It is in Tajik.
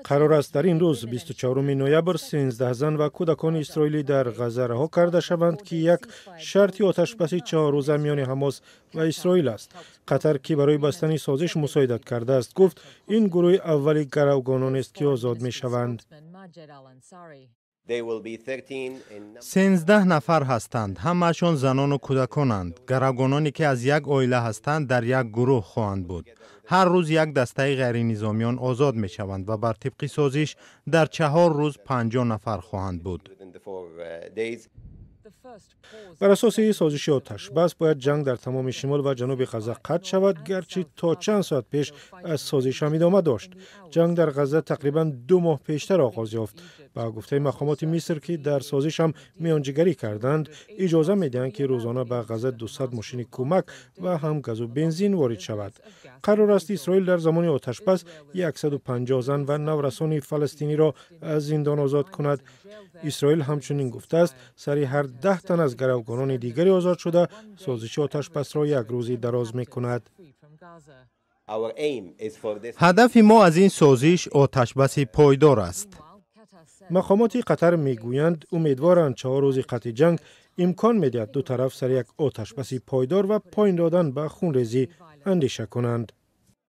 Қарор аст, дар ин рӯз, 24 ноябр, 13 зан ва кӯдакони исроилӣ дар Ғазза раҳо карда шаванд, ки як шарти оташбаси 4рӯза миёни Ҳамос ва Исроил аст. Қатар, ки барои бастани созиш мусоидат кардааст, гуфт, ин гурӯҳи аввали гаравгононест, ки озод мешаванд. 13 нафар ҳастанд, ҳамаашон занону кӯдаконанд. Гаравгононе, ки аз як оила ҳастанд, дар як гурӯҳ хоҳанд буд. Ҳар рӯз як дастаи ғайринизомиён озод мешаванд ва бар тибқи созиш дар 4 рӯз 50 нафар хоҳанд буд. Бар асоси созиши оташбас бояд ҷанг дар тамоми шимол ва ҷануби Ғазза қатъ шавад, гарчи то чанд соат пеш аз созиш ҳам идома дошт. Ҷанг дар Ғазза тақрибан 2 моҳ пештар оғоз ёфт. Ба гуфтаи мақомоти Миср, ки дар созиш ҳам миёнҷигарӣ карданд, иҷоза медиҳанд, ки рӯзона ба Ғазза 200 мошини кӯмак ва ҳам газу бензин ворид шавад. Қарор аст, Исроил дар замони оташбас 150 зан ва наврасони фаластиниро аз зиндон озод кунад. Исроил ҳамчунин гуфтааст, сари ҳар 10 тан аз гаравгонони дигари озодшуда созиши оташбасро як рӯзи дароз мекунад. Ҳадафи мо аз ин созиш оташбаси пойдор аст. Мақомоти Қатар мегӯянд, умедворанд, 4 рӯзи қатъи ҷанг имкон медиҳад ду тараф сари як оташбаси пойдор ва поин додан ба хунрезӣ андеша кунанд.